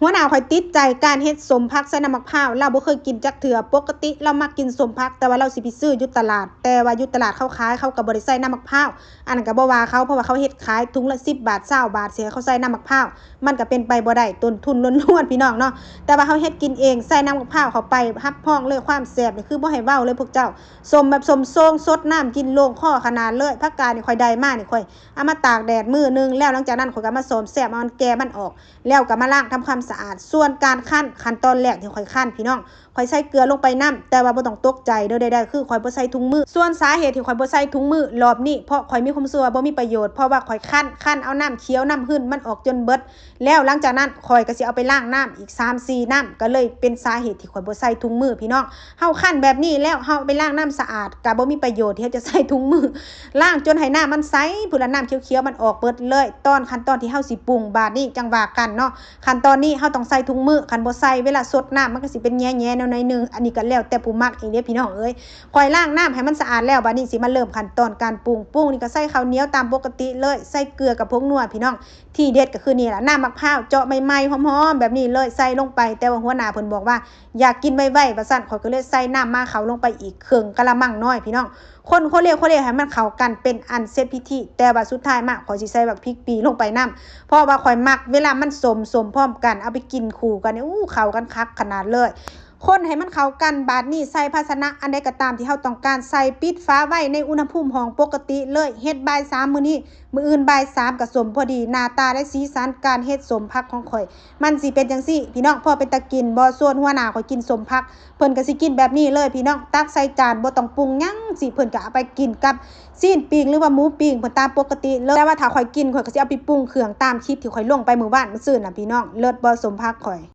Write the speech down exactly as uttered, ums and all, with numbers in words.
หัวหน้าข่อยติดใจการเฮ็ดส้มผักใส่น้ำมะพร้าว ลาวบ่เคยกินจักเทื่อ ปกติลาวมักกินส้มผัก แต่ว่าลาวสิไปซื้ออยู่ตลาด แต่ว่าอยู่ตลาดเขาขาย เขาก็บ่ได้ใส่น้ำมะพร้าว อันนั้นก็บ่ว่าเขา เพราะว่าเขาเฮ็ดขายถุงละสิบบาท ซาวบาท สิให้เขาใส่น้ำมะพร้าว มันก็เป็นไปบ่ได้ ต้นทุนล้วนๆ พี่น้องเนาะ แต่ว่าเฮาเฮ็ดกินเอง ใส่น้ำมะพร้าวเข้าไป รับรองเลยความแซ่บนี่คือบ่ให้เว้าเลยพวกเจ้า ส้มแบบส้มโซง สดน้ำกินโล่งคอขนาดเลย ผักกาดนี่ข่อยได้มานี่ข่อยเอามาตากแดดมื้อหนึ่ง แล้วหลังจากนั้นข่อยก็มาซ่อมแซมเอามันแก่มันออก แล้วก็มาล้างทำความสะอาด ส่วนการคั่น ขั้นตอนแรกที่ข่อยคั่นพี่น้อง ข่อยใส่เกลือลงไปนำ แต่ว่าบ่ต้องตกใจเด้อ ได้ๆ คือข่อยบ่ใส่ถุงมือ ส่วนสาเหตุที่ข่อยบ่ใส่ถุงมือรอบนี้ เพราะข่อยมีความรู้สึกว่าบ่มีประโยชน์ เพราะว่าข่อยคั่น คั่นเอาน้ำเขียวน้ำหืนมันออกจนเบิด แล้วหลังจากนั้นข่อยก็สิเอาไปล้างน้ำอีกสามสี่น้ำ ก็เลยเป็นสาเหตุที่ข่อยบ่ใส่ถุงมือพี่น้อง เฮาคั่นแบบนี้แล้วเฮาไปล้างน้ำสะอาดก็บ่มีประโยชน์ที่เฮาจะใส่ถุงมือ ล้างจนให้น้ำมันใส พุ้นละ น้ำเขียวๆ มันออกเบิดเลย ตอนขั้นตอนที่เฮาสิปรุง บาดนี้จั่งว่ากันเนาะ ขั้นตอนนี้เฮาต้องใส่ถุงมือ คันบ่ใส่เวลาซดน้ำมันก็สิเป็นแหย่ๆ แนวหน่อยหนึ่ง อันนี้ก็แล้วแต่ผู้มักเองเด้อพี่น้องเอ้ย ข่อยล้างน้ำให้มันสะอาดแล้ว บาดนี้สิมาเริ่มขั้นตอนการปรุง ปรุงนี่ก็ใส่ข้าวเหนียวตามปกติเลย ใส่เกลือกับผงนัวพี่น้อง ทีเด็ดก็คือนี่ล่ะ น้ำมะพร้าวเจาะใหม่ๆ หอมๆ แบบนี้เลย ใส่ลงไป แต่ว่าหัวหน้าเพิ่นบอกว่าอยากกินไวๆ ว่าซั่น ข่อยก็เลยใส่น้ำมะพร้าวลงไปอีกครึ่งกะละมังน้อยพี่น้อง คนโคเลโคเลให้มันเข้ากันเป็นอันเสร็จพิธี แต่ว่าสุดท้ายมาข่อยสิใส่บักพริกปีลงไปนำ เพราะว่าข่อยมักเวลามันส้มๆ พร้อมกัน เอาไปกินคู่กันนี่ อู้ เข้ากันคักขนาดเลย คนให้มันเข้ากัน บาดนี้ใส่ภาชนะอันใดก็ตามที่เฮาต้องการใส่ ปิดฝาไว้ในอุณหภูมิห้องปกติเลย เฮ็ดบ่ายสามมื้อนี้ มื้ออื่นบ่ายสามก็ส้มพอดี หน้าตาและสีสันการเฮ็ดส้มผักของข่อย มันสิเป็นจั่งซี้พี่น้อง พอเป็นตากินบ่ ส่วนหัวหน้าข่อยกินส้มผัก เพิ่นก็สิกินแบบนี้เลยพี่น้อง ตักใส่จาน บ่ต้องปรุงหยังสิ เพิ่นก็เอาไปกินกับซี้นปิ้งหรือว่าหมูปิ้งเพิ่นตามปกติเลย แต่ว่าถ้าข่อยกิน ข่อยก็สิเอาไปปรุงเครื่องตามคลิปที่ข่อยลงไปมื้อวานมื้อซืนน่ะพี่น้อง เลิศบ่ ส้มผักข่อย